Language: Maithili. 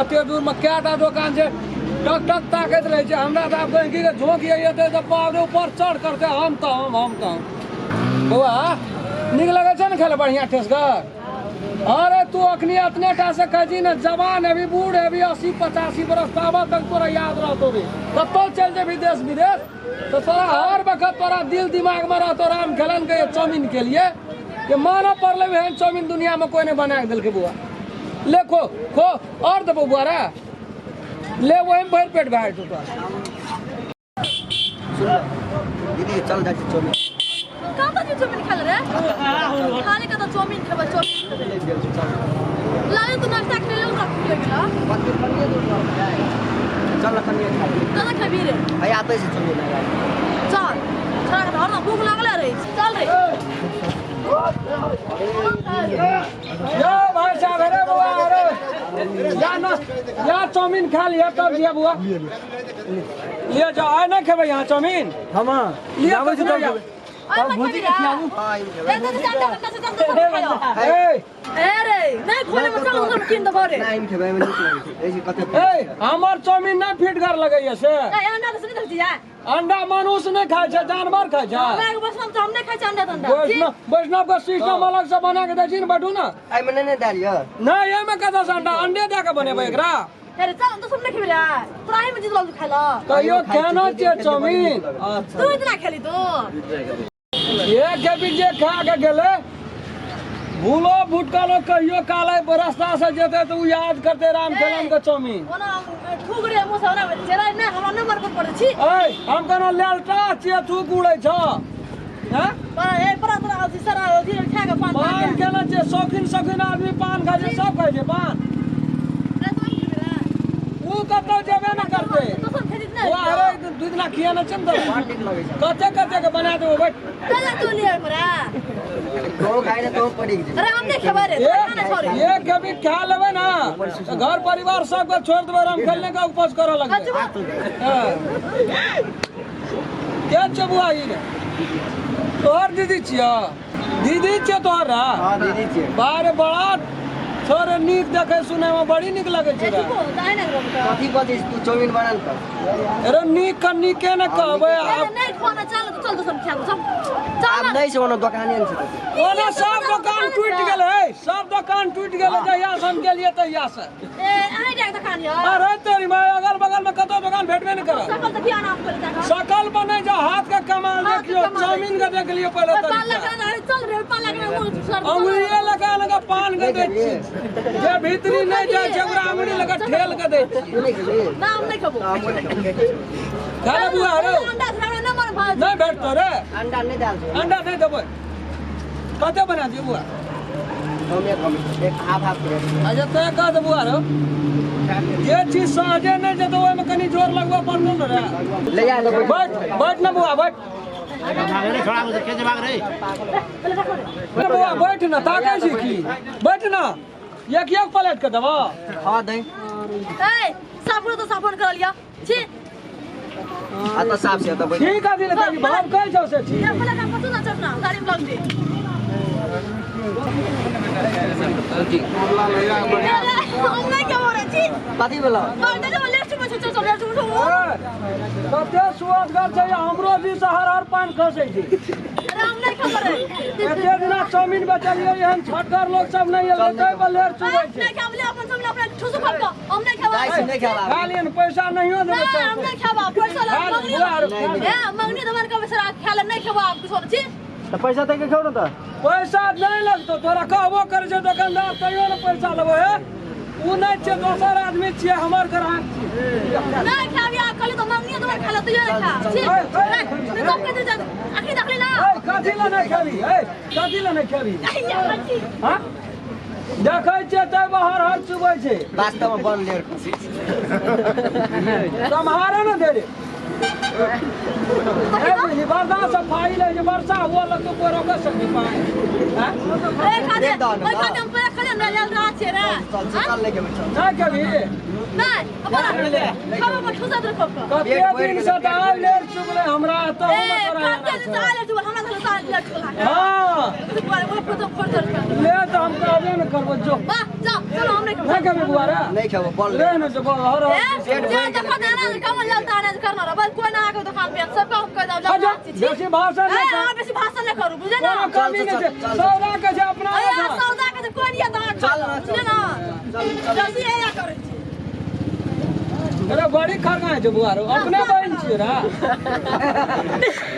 एते दूर में कएटा दोकान छै टक टक ताकैत रहै छै। हमरा तऽ आब गहिंकी के झोंक एतै तऽ बाप रे ऊपर चढ़ करतै। हम तऽ हम तऽ बौआ नीक लगै छै ने खाय लए बढ़िआँ ठेसगर? अरे तू अखनी अतने टा से खाइ छी ने, जवान हेबी बूढ़ हेबी 80-85 बरस ताबत तक तोरा याद रहतो रे। कतौ चलि जेबही देश विदेश तो तोरा हर वक्त तोरा दिल दिमाग में रहतो राम खेलन के चाउमीन के लिए के मानऽ पड़लै एहन चाउमीन दुनिया में कोई नहीं बना के देलकै बौआ। ले खो खो और देबो बौआ रे, ले वही भरि पेट भए जेतौ तोरा। सुन दीदी चल जाइ छी चाउमीन। कतऽ छी चाउमीन खाय रे? खाली कतऽ चाउमीन खेबै चाउमीन खेबै। लाले तू नाश्ता खेले लेल रख ले गेला। कते कनिए दूर चल न कनिए खा ले। कतऽ खेबी रे? हैया आतै छै चाउमीन हैया। चल छोड़ा के हरदम भूख लागले रहै छै। चल रे। यो भाई साहब अरे बौआ अरे या न या चाउमीन खा लिया तब लिया बौआ लिया जाओ। आइ नहीं खेबै यहाँ चाउमीन? हम लिया आबै छी तब खेबै। ओए मत भुजी खेबी के रे। खियाबू। हां ई ए तऽ चल चल चल चल चल खाइ लो। ए ए रे नहीं खोले में चल उधर कीन दबो रे। नहि खेबै एहिमे नीक लगै छै। एहि कते ए हमर चाउमीन नहीं फिटगर लगैया से। ए अंडा तऽ सुनि दै छी अंडा मनुष्य नहीं खाइ छै जानवर खाइ छै। हमरा एगो वैष्णव तऽ हम नहीं खाइ छी अंडा तंडा। वैष्णव वैष्णव के सिस्टम अलग से बना के दै छी ने बैठू ना। एहिमे नहि ने दए लिअ। नहीं एहिमे कतऽ से अंडा अंडे दए के बनेबै एकरा? अरे चल तो सब नहीं खेबी रे, तोरा ही में जीत लल खाइ ल। कहियो खाना छियै चाउमीन। अच्छा तू इतना खेली तू? एक खेपी जे खा के गेलै भूलो भुटकलो कहियो काले रास्ता से जेतै तऽ उ याद करतै राम खेलन के चाउमीन। ओना थूक रे मुँह से ओना चेरा नहि हमरा नहि मन पड़ै छी। ऐ हम केना लेलटा छियै थूक उड़ै छ? हैं पर ए पर तोरा अथी सारा अथी खा के पान पान केना छियै? शौकीन शौकीन आदमी पान खाइ छै, सब खाइ छै पान। उ कतौ जेबे ने करतै। दोसर खेली नहि। ओ अरे दू दिना खियाने छै ने तऽ बड़ नीक लगै छै। कते कते के बना देबो बैठ। चल तू लिए हमरा। तो खाइ ने तो पड़ी जेतै। अरे हम नहीं खेबै रे, तोरा खाना छोड़। एक कभी खा लेबै ना तऽ घर परिवार सबके छोड़ देबै राम खेलने के उपवास करऽ लगबै। हाँ। के छै बुआ ई रे? तोहर दीदी छियौ? दीदी छियौ तोहर रे? हां दीदी छियै। बारे बड़ा छोरे नीक देखै सुनै में बड़ी नीक लगै छै रे। कथी बजै छी तू चाउमीन बनल तऽ? अरे नीक के नीके ने कहबै आब। नहीं खाना चल चल तो सब खाबो सब। चल आब नहि छै ओना दोकाने नहि छै कतौ। ओना सब दोकान टूटि गेलै, सब दोकान टूटि गेलै जहिया से हम गेलियै तहिया से। ए अहीं के दोकान य? अरे तेरी माय अगल बगल में कतौ दोकान भेटबे नहि करत। सकल तऽ किया नाम करे देखा? सकल बनै जो हाथ के कमाल देखियो, चाउमीन के देख लियो पहिले पान लगा अरे चल रे पान लगा मुँह सर। अंगुलिये लगा लगा पान के दै छी, जे भीतरी नहि जाइ छै ओकरा अंगुली लगा ठेल के दै छी। तू नहि खेबही? ना हम नहीं खेबो। हमहूँ नहि खेबै। खा ले बुआ रे। अंडा से हमरा नहि मन भाव। नहि भेटतौ रे। अंडा नहि दाल छै। अंडा नहि देबै। कते बना दियौ बुआ? कमे कम एक हाफ हाफ प्लेट। अच्छा तैं कह दे बुआ रे, जे चीज सहजे नहि जेतौ ओहिमे कनि जोर लगबऽ पड़तौ ने रे। ले जा ले बैठ बैठ ने बुआ बैठ। बुआ बैठ ने, ताकै छी की? बैठ ने, एक एक प्लेट के देबऽ। हाँ दे। ए साबुन तो साबुन कर लिया छी। आ तो साफ छै तऽ बैठ। ठीक है दिले तनी भाव कहै छौ से ठीक। ये पहले का पसंद ना चढ़ना गाड़ी में लग दे। हम नहीं क्या हो रहा छी? कथी भेलौ? बांटे जो लेफ्ट में चल चल लेफ्ट में। कते सुअदगर छै हमरो दिस हर हर पान खसै छै। अरे हम नहीं खबर है। एते दिना चाउमीन बेचलियै एहन छटगर लोक सब नहि एलै तै पर लेर चुबै छै। नहीं खाबले अपन सब अपना ठुसु खा के हम नहीं खाबा। जाइ छी नहि खेबा। खा लियन पैसा नहियो देबै। नहीं हम नहीं खाबा पैसा ला मंगनी। ए मंगनी दबार के पैसा खाले नहीं खाबा आप कुछ छी। तऽ पैसा दे के खाउ ने तऽ। पैसा नहीं लगतौ तोरा कहबो करै छै दोकानदार तैयो ने पैसा लेबो। हे उ नहि छियै दोसर आदमी छियै हमर ग्राहक छियै। नहीं खाबी आ कहली तो मंगनी दबार खाले तैयो नहीं खा छी। नहीं तो के दे आखी देखली ना। ए कथी ला नहीं खेबी? ए कथी ला नहीं खेबी? हां देखै छियै तै बाहर हर चुबै छै। वास्तव में बन लेर खसै छै। सम्हारे ने दे रे। ए बर्दाश्त फाइल है जे वर्षा हुआ लगतो कोई रोक सकै पानी। हां ए खा दे ओइ खा दे हम पे खा दे हमरा लेल रहा छै रे। चल चल ले के चल। नहीं खेबी? नहीं अपन खाबो पर ठुसा दे खब। कते दिन से तऽ आइ लेर चुगलै हमरा तऽ ए कते दिन से आइ लेर चुगल हमरा से आइ लेर चुगल। हां वो तो फोड़ दे ले तऽ हम कहबे ने करबो जो। वाह जा चलो हम नहीं नहीं खेबै बुआ रे नहीं खेबो बोल रे न से बोल हर ए जे देखो ना कमल जलता ना करना रह बस कोई ना आके दुकान पे सबका हम कह दो अच्छा बेसी भाषण ए नहि कर। अहाँ बेसी भाषण नहि करू बुझे ना कोनो कमी नहि छै सौदा के छै अपना अरे अहाँ सौदा के तऽ कोई नहीं तऽ चल ना, बुझे ना चल चल जल्दी एया करै छी अरे बड़ी खरगा छै बुआ रे अपने बहिन छियै रे।